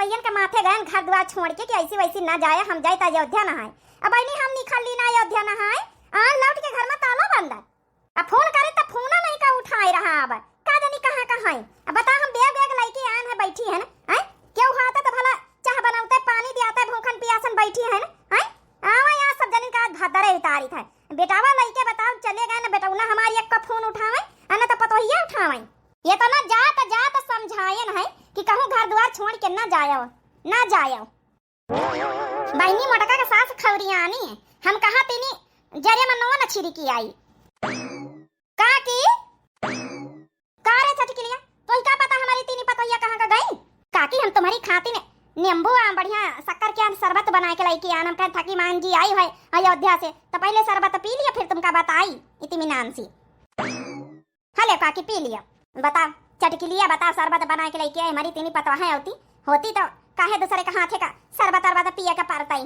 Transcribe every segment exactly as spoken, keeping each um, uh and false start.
भैयन के माथे गयन घर दुआर छोड़ के कि ऐसी वैसी ना जाए, हम जाए त अयोध्या नहाए। अब बहिनी हम निकल ली ना अयोध्या नहाए, आ लौट के घर में ताला बंद। अब फोन करे त फोन नहीं का उठाए रहा। अब का जानी कहाँ कहाँ है। अब बता हम बैग वैग लेके आन है, बैठी है ना, हैं? क्यों हाथ त भला चाह बनावते, पानी दियाते, भूखन पियासन बैठी है ना, हैं? आवा यहाँ सब जनिन का आज भद्दरे उतारी था। बेटावा लइके बताओ, चले गए ना बेटौना हमारी एक का फोन उठावे, आ ना तो पतोहिया उठावे। ये तो ना जात जात समझायन है कि कहूँ घर दुआर छोड़ के ना जायो, ना जायो। बहिनी मोटका के सास खौरियानी है, हम कहा तीनी जरे में नोन छिड़की आई। का की? का रे छटकिलिया, तोही का पता हमारी तीनी पतोहिया कहाँ का गई? काकी हम तुम्हारी खातिर नींबू आ बढ़िया शक्कर के शरबत बनाए के लइके आन, हम कहे थकी मान जी आई है अयोध्या से, तो पहले शरबत पी लिया फिर तुमका बताई इतमीनान से। हले काकी पी लिया, बताओ छटकिलिया बताओ शरबत बनाए के लइके आई हमारी तीनी पतोहिया होती, होती तो काहे दूसरे का हाथे का शरबत अरबत पिए के पड़ता ही।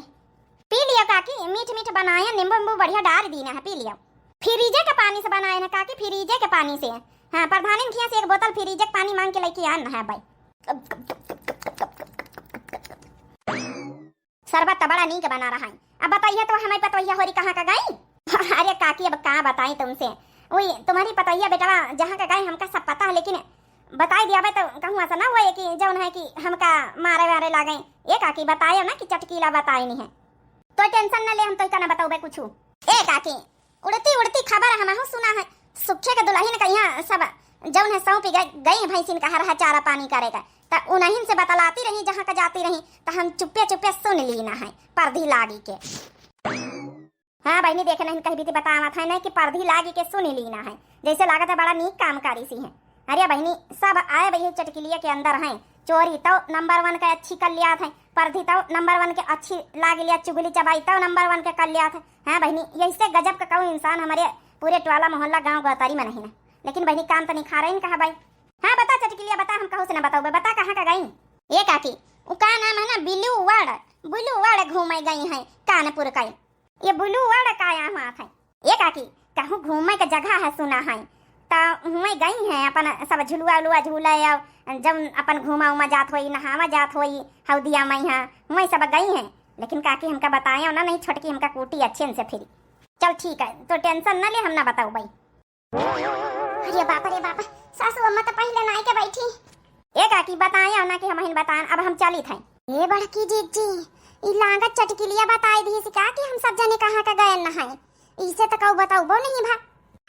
पी लियो काकी, मीठ मीठ बनाए, नींबू वींबू बढ़िया डाल दीना है, पी लियो। फ्रिजे के पानी से बनाए ना काकी, फ्रिजे के पानी से। हाँ, प्रधानिन खिया से एक बोतल फ्रिजे के पानी मांग के लइके आन है भाई। शरबत तो बड़ा नीक बना रहा है। अब बताइए तो हमें पतोहिया होरी कहाँ का गई? अरे काकी, अब का बताई तुमसे, वही तुम्हारी पतोहिया बेटवा जहाँ का गए हमका सब पता है, लेकिन बताई दिया भाई तो कहूँ ऐसा ना हुआ कि जौन है कि हमका मारे वारे लागे। ए काकी, बतायो ना कि चटकीला बताई नहीं है। तो टेंशन न ले, हम तो इतना बताओ कुछ। ए काकी, उड़ती उड़ती खबर हमहू सुना है, सुखे के दुल्हन कहिया सब जौन है सौंपी गई, गई भैंसिन का हरहा चारा पानी करेगा, त उन्हीं से बतलाती रही, जहाँ का जाती रही, त हम चुप्पे चुप्पे सुन लीना है, परधी लागी के। हाँ बहिनी, देखे नहीं कहीं भी बतावत है नहीं कि परधी लागी के सुन लीना है, जैसे लागत है बड़ा नीक काम करी सी है। अरे बहिनी, सब आए बही चटकिलिया के अंदर हैं। चोरी तो नंबर वन के अच्छी कर लिया थे, परधी तो नंबर वन के अच्छी लाग लिया, चुगली चबाई तो नंबर वन के कर लिया थे। हाँ बहिनी, यही से गजब का कहूँ इंसान हमारे पूरे टोला मोहल्ला गाँव गौतारी में नहीं है। लेकिन बहिनी काम तो नहीं खा रही कहा भाई। हाँ बता चटकिलिया बता, हम कहूँ से ना बताओ, बता कहाँ का गई? ये काकी, उ का नाम है ना, बिलू वड़, बिलू वड़ घूमे गई है कानपुर का। ये बुलू वड़ का यहाँ हुआ था? ए काकी, कहूँ घूमे के जगह है सुना है, त हुए गई हैं अपन सब झुलुआ उलुआ झूले, और जब अपन घूमा उमा जात होई, नहावा जात होई, हौदिया में यहाँ हुए सब गई हैं। लेकिन काकी हमका बताया ना, नहीं छोटकी हमका कूटी अच्छे से फिरी। चल ठीक है, तो टेंशन न ले, हम ना बताओ भाई। अरे बाप रे बाप, सासू अम्मा तो पहले नाई के बैठी। ए काकी, बताया ना कि हम हिन बतान, अब हम चली थे। ए बड़की जीजी, ई लागत चटकिलिया बताई दी का कि हम सब जने कहाँ का गए न है। इसे तो कऊ बताऊबो नहीं भा।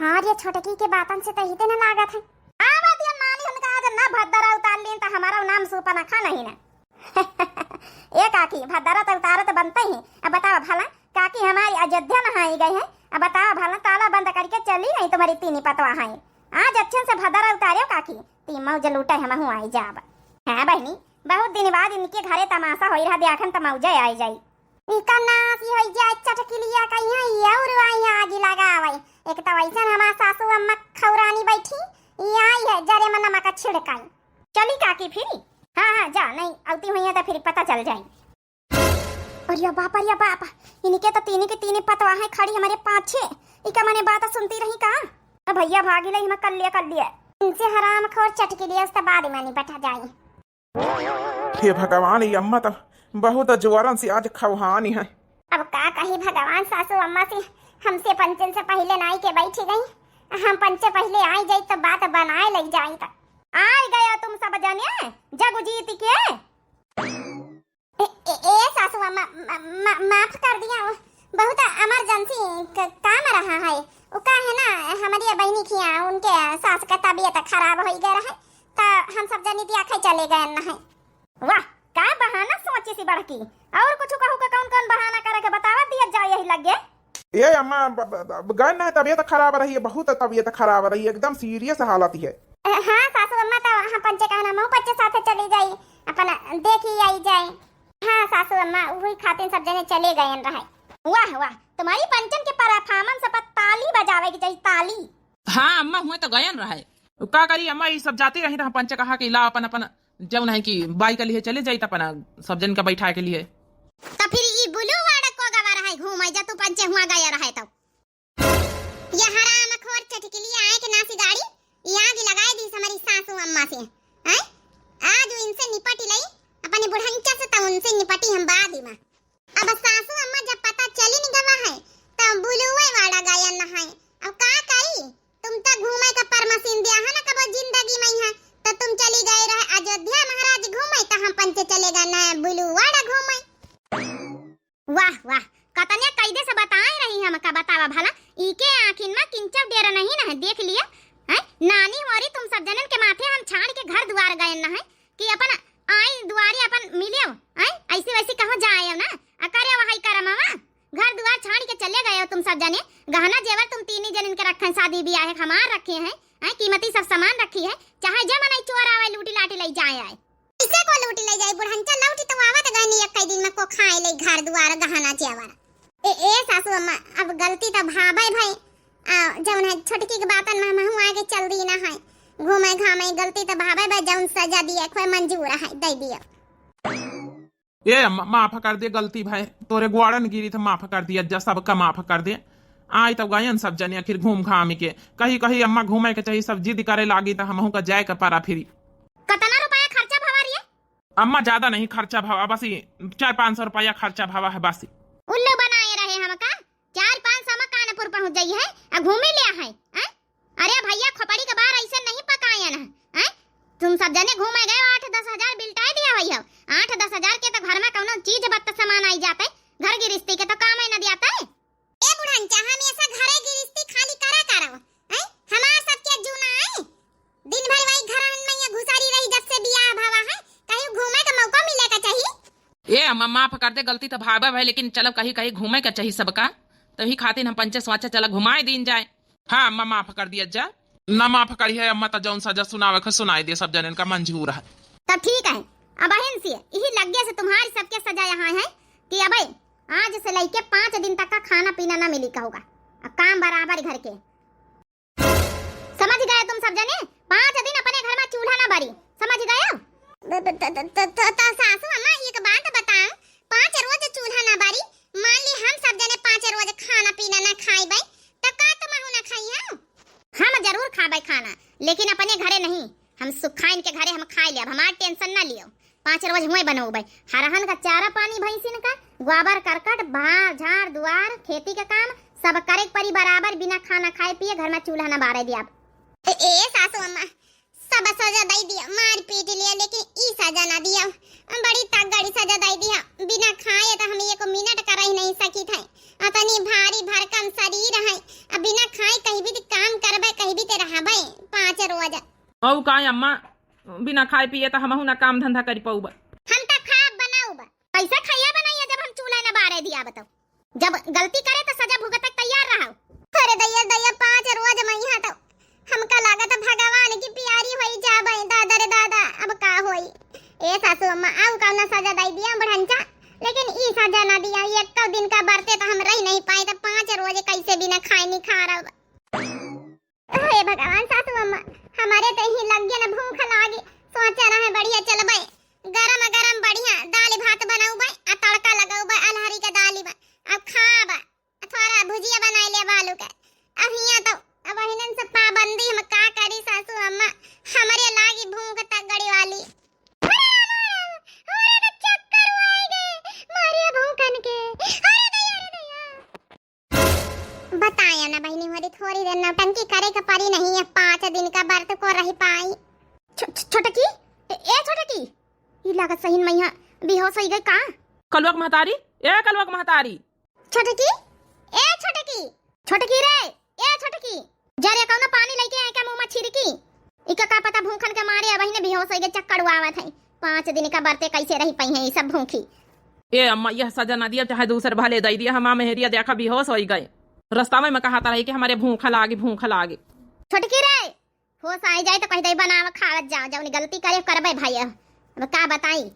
हाँ रे, छोटकी के बातन से तही ते न लागत है। आवा दिया नानी, उनका आज ना भद्दरा उतार लीन त हमारा नाम सुपनखा नहीं ना। ए काकी, भद्दरा तो उतारत बनते ही। अब बताओ भला, काकी हमारी अयोध्या नहाई गई है। अब बताओ भला, ताला बंद करके चली गई तुम्हारी तीनी पतवा है। आज अच्छे से भद्दरा उतारियो काकी, ती मौज लूटे हमहू आई जाब। हाँ बहिनी, बहुत दिन बाद इनके घरे तमाशा होई रहा, देखन त मौजे आई जाई। इका नासी होई जाए चटकिलिया कहिया, ये और आई आगी लगावे। एक तो वैसन हमार सासू अम्मा खौरानी बैठी, ये आई है जरे में नमक छिड़काई। चली काकी फिरी? हाँ, हाँ, जा, नहीं औती हुई है तो फिर पता चल जाई। अरे बाप, अरे बाप, इनके तो तीनी के तीनी पतवा है खड़ी हमारे पाछे। इका मने बात सुनती रही का? अब भैया भागी ले, हम कर लिया, कर लिया। इनसे हराम खोर चटकिलिया, उसके बाद में नहीं बैठा जाई। हे भगवान, ये अम्मा तो बहुत जोरन से आज खौहानी है। अब का कही भगवान, सासू अम्मा से हमसे पंचन से पहले नाई के बैठी गई, हम पंचे पहले आई जाई तो बात बनाए लग जाई। तो आई गया तुम सब जने जग जीत के। ए, ए, ए सासू अम्मा, मा-, मा-, माफ कर दिया, बहुत emergency क-, काम रहा है। वो का है ना, हमारी बहनी खिया उनके सास का तबीयत खराब हो गया रहे, तो हम सब जनी दिया खाई चले गए न है। वाह, का बहाना सोची सी बड़की। और कुछ कहू का कौन कौन बहाना करे के बतावा दिया जाए यही लगे। ए अम्मा, ब-, ब-, ब-, गए ना, तबीयत खराब रही है, बहुत तबीयत खराब रही है, एकदम serious हालत है। अ, हाँ सासू अम्मा, तो हम पंचे कहना, मऊ पंचे साथे चली जाई, अपन देखी आई जाए। हाँ सासू अम्मा, वही खातिर सब जने चले गए रहे। वाह वाह, तुम्हारी पंचन के performance पर ताली बजावे के चाहिए, ताली। हाँ अम्मा, हुए तो गयन रहे। का करी अम्मा, ई सब जाती रही, तो हम पंचे कहा कि ला अपन अपन जौन है कि बाई के लिए चले जाई, त अपना सब जन का बैठा के लिए। त फिर ई बुलू वाड़ा को गवा रहा है घूमे, जा तू पंचे हुआ गया रहे तो। ये हराम खोर चटकिलिया आए के नासी गाड़ी, ये आग लगाए दी हमारी सासू अम्मा से। हैं? आज इनसे निपट लई, अपने बुढ़न हम बाद ही में। अब सासू अम्मा जब पता चली नहीं गवा है, तो बुलुए वाड़ा गायन न है। अब का करी? तुम तो घूमे का परमसीन दिया है ना, कबो जिंदगी में है, तो तुम चली गए रहे अयोध्या महाराज घूमे, तो हम पंचे चले गए ना बुलुए वाड़ा घूमे। वाह, वाह, कतने कैदे से बताए रही हमका, बतावा भला, इके आँखिन में किंचव डेर नहीं न है, देख लिया, हैं? नानी होरी तुम सब जनन के माथे हम छाड़ के घर दुआर गए न है, कि अपन आई दुआरी अपन मिलियो, हैं? ऐसी वैसी कहो जाए ना, अकरे वही करमवा, घर दुआर छाड़ के चले गए हो तुम सब जने, गहना जेवर तुम तीनी जनन के रखे, शादी ब्याह है हमार रखे हैं, हैं? कीमती सब सामान रखी है, चाहे जे मनई चोर आवे लूटी लाटी ले जाए आए। इसे को लूटी ले जाई बुढ़न, चल लौटी तो आवत गनी एक कई दिन में को खाए ले घर दुआर गहना जेवर। ए, ए सासू अम्मा, अब गलती तो भावे भाई, आ, जौन है छोटकी के बातन में हमहू आगे चल दी ना है, घूमे घामे गलती तो भावे भाई, जौन सजा दिए खोए मंजूर है, दे दिए। ए अम्मा, माफ कर दे, गलती भाई, तोरे गोड़न गिरी तो माफ कर दिया, जा सबका माफ कर दे। आई तो गयन सब जने आखिर घूम घाम के, कही कही अम्मा घूमे के चाहिए, सब जिद करे लागी तो हमहू का जाए के परा फिरी। कतना रुपया खर्चा भवा रही है? अम्मा, ज्यादा नहीं खर्चा भवा, बस ये चार पाँच सौ रुपया खर्चा भवा है बस। उल्लू बनाए रहे हमका, चार पाँच सौ में कानपुर पहुँच जाई है, आ घूमी लिया है, हैं? अरे भैया, खोपड़ी के बार ऐसे नहीं पकायन है, हैं? तुम सब जने घूमे गए, आठ दस हजार बिल्टाए दिया हुई हो। आठ दस हजार के तो घर में कौनो चीज बत्त सामान आई जाते, घर गिरस्ती के तो काम ही न दियाते। ए बुढ़न, चाहे हमेशा घरे गिरस्ती खाली करा करो, हैं? हमार सबके जूना है, दिन भर वही घरन में ये घुसारी रही, जब से बियाह भवा है, कहीं घूमे का मौका मिले का चाहिए। ए अम्मा, माफ कर दे, गलती तो भावे भाई, लेकिन चलो कहीं कहीं घूमे का चाहिए सबका, तो ही खातिर हम पंचे स्वाचे चला घुमाए दीन जाए। हाँ अम्मा, माफ कर दिया जा। ना माफ करी है अम्मा, तो जौन सजा सुनावे के सुनाई दे, सब जनन का मंजूर है। तब ठीक है, अब अहिन से यही लग्गे से तुम्हारी सबके सजा यहाँ है कि अब आज से लेके पाँच दिन तक का खाना पीना ना मिली कहूँगा, अब काम बराबर घर के। समझ गए तुम सब जने, पाँच दिन अपने घर में चूल्हा ना बरी, समझ गए? त, त, त, त, त, त सासू अम्मा, एक बात बताओ, पाँच रोज चूल्हा ना बरी, मान ली हम सब जने पाँच रोज खाना पीना ना खाई भाई, तो का तुम ना खाई हो? हम जरूर खाबे खाना, लेकिन अपने घरे नहीं, हम सुखाइन के घरे हम खाए लिया, हमार टेंशन ना लियो। पाँच रोज हुए बनउबे, हरहन का चारा पानी, भैंसिन का, गोबर करकट, बहार झाड़ दुआर, खेती के काम, सब करे के परी बराबर, बिना खाना खाए पिए घर में चूल्हा ना बारे दियाब। ए, ए सासू अम्मा, सब सजा दई दिया, मार पीट लिया, लेकिन ई सजा ना दिया। बड़ी तगड़ी सजा दई दिया, बिना खाए तो हम एको मिनट का रह नहीं सकित है। अतनी भारी भरकम शरीर है, अब बिना खाए कहीं भी ते काम करबे, कहीं भी ते रहबे पाँच रोज। अउ का अम्मा, बिना खाए पिए त हमहू ना काम धंधा करी पउबा। हम त खाब बनाउबा। कैसे खइया बनाइया जब हम चूल्हा न बारे दिया बताओ? जब गलती करे त सजा भुगते तैयार रहो। अरे दैया दैया, पाँच रोज मइहा त हमका लागत भगवान की प्यारी होई जाबे। दादा रे दादा, अब का होई? ए सासू अम्मा, आउ कौना सजा दई दिया बुढ़ंचा, लेकिन ई सजा ना दिया। एको दिन का बरते त हम रह नहीं पाए, त पाँच रोज कैसे बिना खाए नहीं खा रहा। हे भगवान, सासू अम्मा, हमारे तो ही लग गया ना भूख लागे। सोचा रहे बढ़िया चलबे, गरम गरम बढ़िया दाल भात बनउबे, आ तड़का लगउबे अलहरी के दाली में, अब खाबा, आ थोड़ा भुजिया बनाए ले आलू के। अब हियां तो अब बहिनन से पाबंदी, हम का करी सासू अम्मा, हमरे लागी भूख तगड़ी वाली। अरे रामा, हमरे तो चक्कर आए गए, मारिया भूखन के। अरे दैया, अरे दैया। बताया ना बहिनी, होरी थोरी देर नौटंकी करे के परी नहीं है, पाँच दिन का बरत को रह पाई। छ-, छ-, छोटकी, ए, ए छोटकी, ई लागत सही मइहा बेहोश होई गई का? कलुआ के महतारी, ए कलुआ के महतारी। छोटकी, ए छोटकी, छोटकी रे, ए छोटकी, जरे कौनो पानी लेके आए का मुंह में छिड़की? इका का पता भूखन के मारे अब ही ने बेहोश होई गए, चक्कर उड़ावत है। पाँच दिन का बरते कैसे रह पाई हैं ये सब भूखी। ए अम्मा, यह सजा ना दिया, चाहे दूसर भले दई दिया, हमार मेहरिया देखा बेहोश होई गए। रास्ता में मैं कहता रही कि हमारे भूख लागे, भूख लागे। छोटकी रे, होश आई जाए तो कह दे बनावा खावत जाओ, जौन गलती करे करबे भाई। अब का बताई,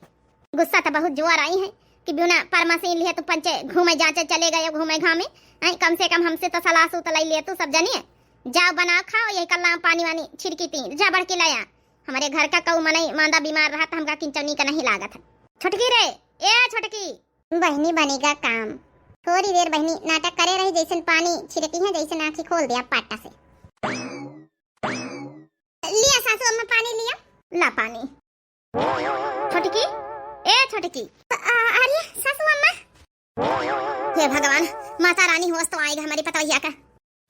गुस्सा तो बहुत जोर आई है कि बिना परमसीन लिए तू पंचे घूमे जाचे चले गए घूमे घामे। हैं, कम से कम हमसे तो सलाह सूत लई ले तू सब जनिए। जाओ बनाओ खाओ, यही कल्ला पानी वानी छिड़की ती, जा बढ़ के लाया। हमारे घर का कऊ मनई मांदा बीमार रहा तो हमका किंचौनी का नहीं लागत है। छोटकी रे, ए छोटकी। बहिनी बनेगा काम। थोड़ी देर बहिनी नाटक करे रही, जैसन पानी छिड़की है, जैसन आँखी खोल दिया पाटा से। लिया सासू अम्मा पानी लिया। ला पानी। छोटकी, ए छोटकी। आ, आ, ए, सासू अम्मा। हे भगवान, माता रानी होस तो आएगा हमारी पतोहिया का।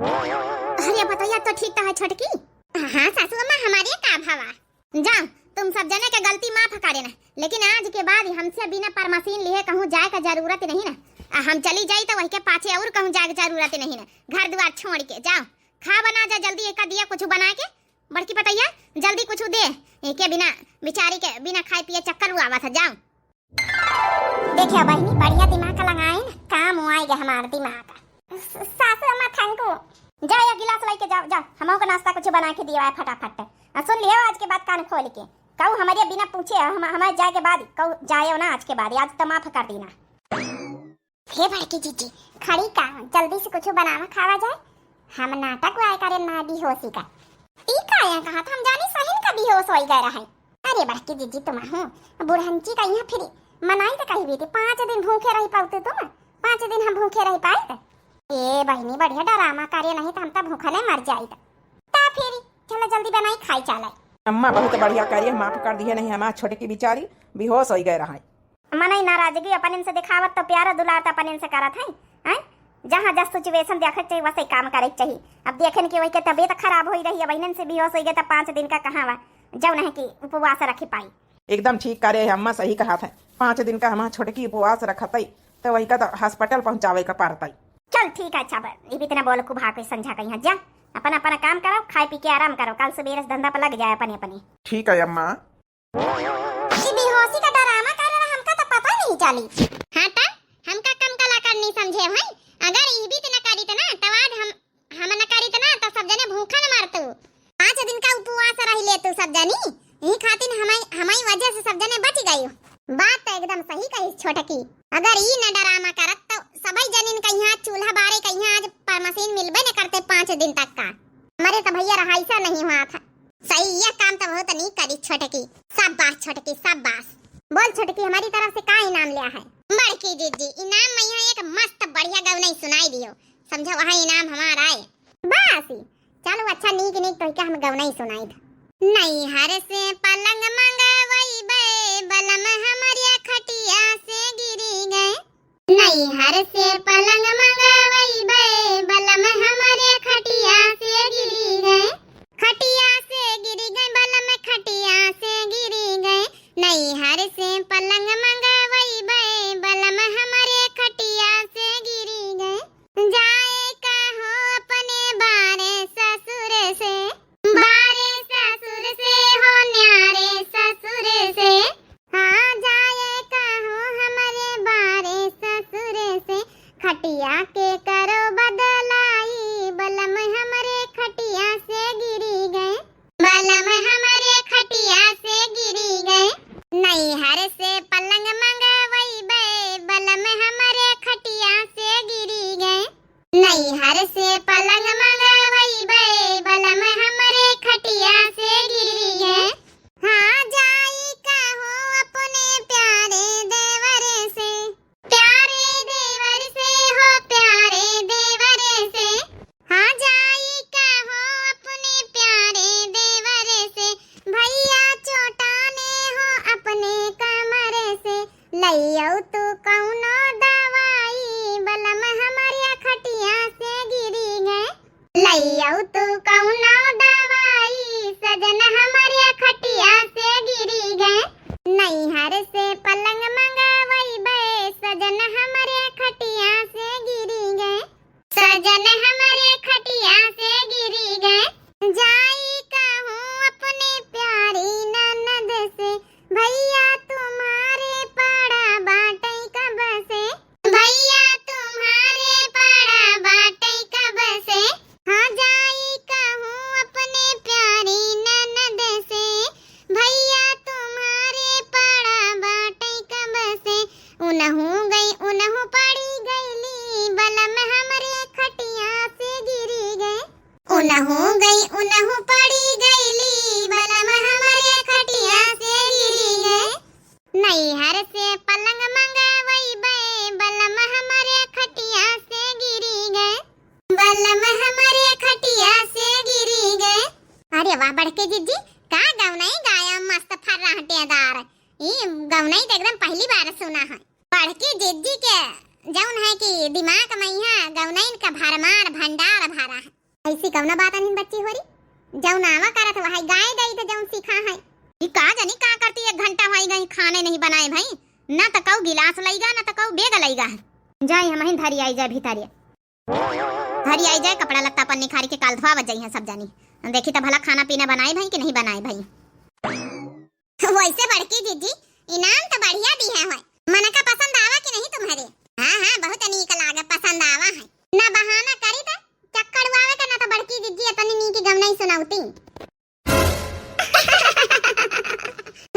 अरे पतोहिया तो ठीक तो है छोटकी। हाँ सासू अम्मा, हमारे का भवा। जाओ, तुम सब जने के गलती माफ करे ना, लेकिन आज के बाद हमसे बिना परमिशन लिए कहूँ जाए का जरूरत नहीं ना। आ हम चली जाई तो वही के पाछे और कहूँ जाए के जरूरत नहीं ना। घर दुआर छोड़ के जाओ, खा बना जा जल्दी, एक दिया कुछ बना के। बड़की पतोहिया, जल्दी कुछ दे, एके बिना, बिचारी के बिना खाए पिए चक्कर हुआ था। जाओ। देखियो बहिनी, बढ़िया दिमाग लगाइन, काम आएगा हमार दिमाग। स-, सासू अम्मा, thank you। जाओ, एक गिलास लेके जाओ, जाओ, हमहू को नाश्ता कुछ बना के दिया है फटाफट। आ सुन लियो आज के बाद कान खोल के, कहू हमारे बिना पूछे, हम, हमारे जाए के बाद कहू जाए ना आज के बाद, आज तो माफ कर देना। हे बड़की जीजी, खड़ी का, जल्दी से कुछ बनावा खावा जाए। हम नाटक वाय करे ना बेहोशी का। ई का या कहा था, हम जानी सहिन का बेहोश होई गए रहे। अरे बड़की जीजी, तुम हो बुढ़ंची का यहाँ फिर मनाई तो कही भी थी, पाँच दिन भूखे रही पाउते तुम, पाँच दिन हम भूखे रही पाई तो। ए बहिनी, बढ़िया डरामा करे, नहीं तो हम तो भूखा नहीं मर जाई तो। ता फिर चलो जल्दी बनाई खाई चालाई। अम्मा बहुत बढ़िया करे, माफ कर दिए, नहीं हमार छोटकी बिचारी बेहोश होई गए रहे। मनई नाराजगी अपनन से दिखावत तो प्यार दुलार तो अपनन से करत है, हैं? जहाँ जस situation देखे चाहिए, वैसे काम करे चाहिए। अब देखेन कि वही के तबीयत खराब होई रही, अब इनन से बेहोश होई गए तो पाँच दिन का कहाँ वा, जौन है कि उपवास रखी पाई। एकदम ठीक करे है अम्मा, सही कहा था। पाँच दिन का हमार छोटकी उपवास रखत है, तो वही का तो hospital पहुँचावे का पड़त है। चल ठीक है, अच्छा ब-, इब इतना बोल कुभा के संझा कहीं जा, अपन अपन काम करो, खाए पी के आराम करो, कल सुबेरे से धंधा पर लग जाए अपने अपने। ठीक है अम्मा। ई बेहोशी का डरामा करे ला हमका तो पता नहीं चली। हाँ ता, हमका कम कलाकार नहीं समझे भाई। अगर ई बीत न करी त ना, तो आज हम, हम न करी त ना, तो सब जने भूखा न मरतू। पाँच दिन का उपवास रह ले तू सब जनी, यही खातिर हमाई, हमाई वजह से सब जने बच गई। बात तो एकदम सही कही छोटकी। अगर ई न डरामा करत तो सबै जनिन कहिया चूल्हा बारे कहिया आज पर मशीन मिलबे न करते पाँच दिन तक का। हमारे तो भैया रहाइसा नहीं हुआ था। सही, यह काम तो बहुत नीक करी छोटकी। शाबाश छोटकी, शाबाश। बोल छोटकी, हमारी तरफ से का इनाम लिया है? बड़की जीजी, इनाम में यहाँ एक मस्त बढ़िया गवनई सुनाई दियो, समझो वहाँ इनाम हमारा है। बस, चलो अच्छा नीक नीक तो क्या हम गवनई सुनाई था। नैहर से पलंग मंगवैबे, बलम हमरे खटिया से गिरी गए। नैहर से पलंग मंगवैबे, बलम हमरे खटिया से गिरी गए। खटिया से गिरी गए, बलम खटिया से गिरी गए। नैहर से पलंग मंगवैबे, बलम हमरे खटिया से गिरी गए। जाए कहो अपने बारे ससुर से, बारे ससुर से हो न्यारे ससुर से। हाँ, जाए कहो हमरे बारे ससुर से, खटिया के करो बदलाई, बलम हमरे खटिया से गिरी गए। बलम हमरे खटिया से गिरी गए। नैहर से पलंग मंगवैबे, बलम हमरे खटिया से गिरी गए। नैहर से पलंग मंगवैबे, बलम हमरे खटिया से गिरी गए। हाँ, जाई कहो अपने प्यारे देवर से, प्यारे देवर से हो, प्यारे देवर से। हाँ, जाई कहो अपने प्यारे देवर से, भैया चोटाने हो अपने कमर से। लइयौ तू कौनो दवाई, बलम हमरे खटिया से गिरी गए। लइयौ तू कौनो दवाई, सजन हमरे खटिया से गिरी गए। नैहर से पलंग मंगवैबे, सजन हमरे खटिया से गिरी गए। सजन हमरे खटिया से गिरी गए। जाई कहूँ अपने प्यारी ननद से, भैया तुम्हारे पड़ा बाटै कब से। भैया तुम्हारे पड़ा बाटै कब से। हाँ, जाई कहूँ अपने प्यारी ननद से, भैया तुम्हारे पड़ा बाटै कब से। उनहू गई, उनहू पड़ी गईली, बलम हमरे खटिया से गिरी गए। उनहू गई, उनहू पड़ी गईली, बलम हमरे खटिया से गिरी गए। नैहर से पलंग मंगवैबे, बलम हमरे खटिया से गिरी गए। बलम हमरे खटिया से गिरी गए। अरे वाह बड़के जिज्जी, का गवनई गाया मस्त फर्राटेदार। ई गवनई तो एकदम पहली बार सुना है। बड़की जिज्जी के जौन है कि दिमाग में यहाँ गौनैन का भरमार भंडार भरा है। ऐसी कौनो बात नहीं बच्ची होरी, जौन आवा करत वही गाय गई तो जौन सीखा है। ई का जानी का करती, एक घंटा होई गई खाने नहीं बनाए भाई, ना तो कऊ गिलास लईगा ना तो कऊ बेग लईगा है। जाई हम ही धरी आई जाए भीतरिया, धरी आई जाए कपड़ा लत्ता अपन निखारी के काल धोआवत जाई हैं सब जानी। देखी तो भला खाना पीना बनाए भाई कि नहीं बनाए भाई। वैसे बड़की जिज्जी इनाम तो बढ़िया दी है, होय मन का पसंद आवा कि नहीं तुम्हारे? हाँ हाँ, बहुत नीक लागे, पसंद आवा है। ना बहाना करी तो चक्कर उड़ावे का, ना तो बड़की जिज्जी इतनी नीक गवनई सुनावती।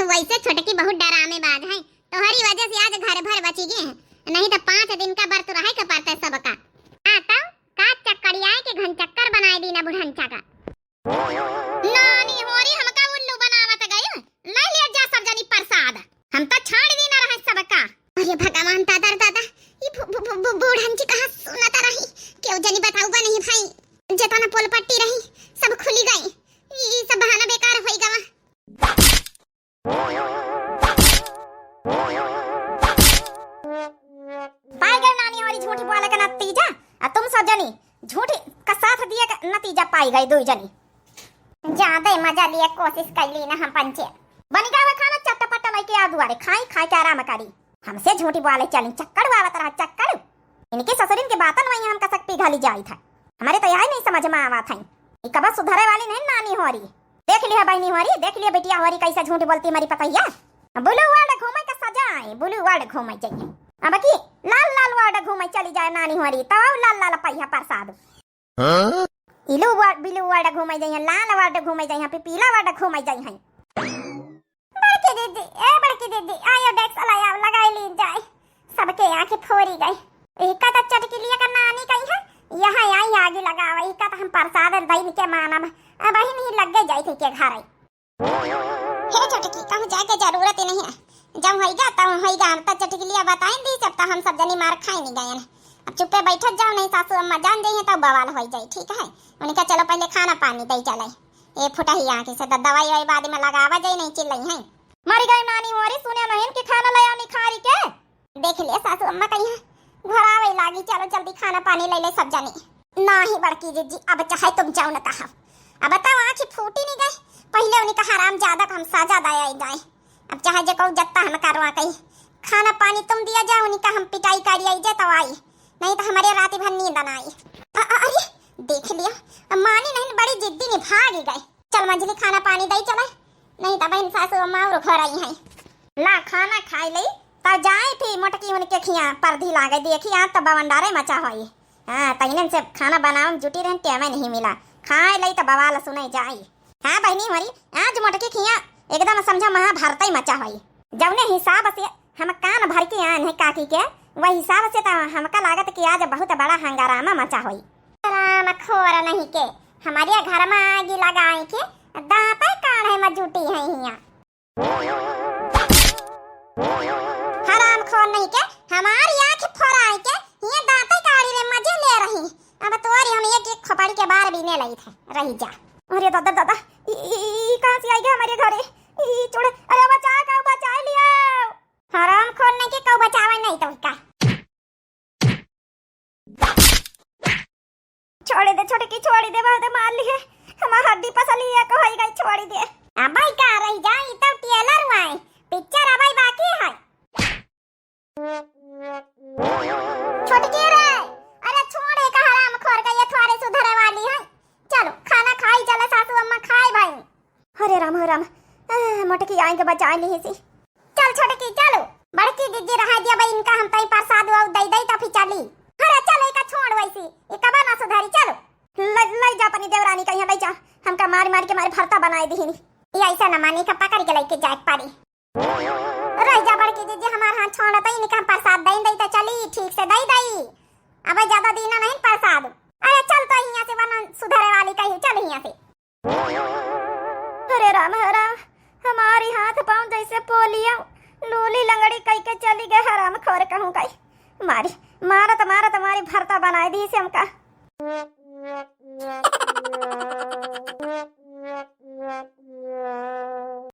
वैसे छोटकी बहुत डरामेबाज है, तोहरी वजह से आज घर भर बची गए हैं, नहीं तो पाँच दिन का व्रत रहे के पड़ते सबका। आ तो का चक्करिया के घन चक्कर बनाए दी ना बुढ़नचा का। नानी होरी हमका उल्लू बनावत गई, ले लिया जा सब जनी प्रसाद, हम तो छाड़ दी ना रहे सबका। अरे भगवान दादा रे दादा, ई बु-, बु-, बु-, बु-, बूढ़न जी कहाँ सुनत रही, केहू जनी बताउबा नहीं भाई, जेतना पोलपट्टी रही सब खुली गई, ई सब बहाना बेकार होई गवा। पाई गए नानी होरी झूठी बोले के नतीजा, आ तुम सब जनी झूठी का साथ दिए के नतीजा पाई गई दुई जनी। ज्यादा मजा लिए कोशिश कैली ना हम पंचे। बनी गवा खाना चटपट लइके आ दुआरे, खाई खाई के आराम करी। हमसे झूठी बोले चली, चक्कर आवत रहा चक्कर। इनके ससुरिन के बातन वही हम कसक पिघली जाई था। हमारे तो यही नहीं समझ में आवत है, ई कबा सुधरे वाली नहीं नानी होरी। देख लिया बहनी होरी, देख लिया बिटिया होरी कैसे झूठी बोलती हमारी पतैया। ब्लू वर्ल्ड घूमे के सजाए, ब्लू वर्ल्ड घूमे जाइए। अब की लाल लाल वर्ल्ड घूमे चली जाए नानी होरी, तब लाल लाल पैहा प्रसाद। हाँ? इलू वा-, ब्लू वर्ल्ड घूमे जाइए, लाल वर्ल्ड घूमे जाइए, पी-, पीला वर्ल्ड घूमे जाइए। बड़की दीदी, ए बड़की दीदी, आयो डेक्स लाया, लगाई ली जाए। सबके आँखें फोरी गई। इका तो चटकिलिया का नानी कही है, यहाँ आई आगे लगावा, इका तो हम प्रसाद दइन के मानब। अब ही नहीं लग गई जाई थी के घर आई। हे छोटकी, कहूँ जाए के जरूरत ही नहीं है। जब होइगा, तब होइगा। हम तो चटकिलिया बताइन दी, जब तो हम सब जनी मार खाए नहीं गए। अब चुप्पे बैठत जाओ, नहीं सासू अम्मा जान जाइए, तब बवाल हो जाए, ठीक है? उनका चलो पहले खाना पानी दे चले। ए फुटही आँखी से द-, दवाई ववाई बाद में लगावा जाई, नहीं चिल्लई है। मरी गई नानी मोरी, सुने नहीं कि खाना ले आओ निखारी के। देख ले सासू अम्मा कही है, घर आवे लागी, चलो जल्दी खाना पानी ले ले सब जनी। नाही बड़की जिज्जी, अब चाहे तुम जाओ न कहा। अब बताओ आँखी फूटी नहीं गई, पहले उनका हराम ज्यादा का हम सजा दे आई जाए। अब चाहे जे कहू जत्ता हम करवा कही, खाना पानी तुम दिया जाओ, उनका हम पिटाई करी आई जे तो आई, नहीं तो हमारे रात भर नींद ना आई। अ-, अ-, अरे देख लिया, अब मानी नहीं, बड़ी जिद्दी निभागी गई। चल मंझली खाना पानी दई चले, नहीं तो बहन सासू अम्मा और घर आई हैं। ला खाना खाई लई, तब जाए फिर मोटकी उनके खिया परधी लागे, देखी आज तो बवंडारे मचा होई। हाँ, तहिनन से खाना बनावे में जुटी रहन, टेमे नहीं मिला। खाए लई तो बवाल सुने जाई। हाँ बहनी हमारी, आज मोटकी खिया एकदम समझा महाभारत ही मचा होई। जौने हिसाब से हम कान भर के आन है काकी के, वही हिसाब से तो हमका लागत कि आज बहुत बड़ा हंगारामा मचा होई। हराम खोर नहीं के, हमारे घर में आगी लगाए के दांते काढ़े में जुटी है हिया। हराम खोर नहीं के, हमारी आँख फोराए के हिया दांते काढ़ी रे मजे ले रही। अब तोरी हम एक एक खोपड़ी के बार बीने लई थे, रही जा। अरे दादा, दादा, ई, ई, ई, ई कहाँ से आई गया हमारे घरे? ई, ई चूड़े, अरे बचा, का बचा लिया। हराम खोर नहीं के, कऊ बचावे नहीं तो का। छोड़ दे छोटकी, छोड़ दे, बहुत मार लिए। हमार हड्डी पसली है, को होई गई, छोड़ दे। अबे का रही जाई, तब टेलर हुआई, पिक्चर अबे बाकी है। छोटकी रे, अरे छोड़, एक हराम खोर का ये थोड़े सुधरे वाली है। चलो खाना खाई चले, सासू अम्मा खाए भाई। हरे राम, हरे राम, ए, मोटकी आई के बचाए नहीं सी। चल छोटकी, चलो। बड़की जिज्जी रहा दिया भाई, इनका हम तई प्रसाद वाऊ दई दई तो फिर चली। अरे चल, एका छोड़ वैसी, ये कबा ना सुधारी, चलो। ले, ले जा अपनी देवरानी का यहाँ ले जा, हमका मार मार के मारे भरता बनाए दिहिनी। ये ऐसा न मानी का पकड़ के लेके जाए पारी। रह जा बड़की जिज्जी, हमार हाथ छोड़ दे, इनका हम प्रसाद दई दई तो चली, ठीक से दई दई। अब ज्यादा दीना नहीं प्रसाद। अरे चल तो यहाँ से, वरना सुधरे वाली कही, चल यहाँ से। हरे राम, हरे राम, हमारी हाथ पाँव जैसे पोलियो, लूली लंगड़ी कई के चली गए, हराम खोर कहूँ कई। मारी, मारत, मारत, मारी भरता बनाए दी से हमका।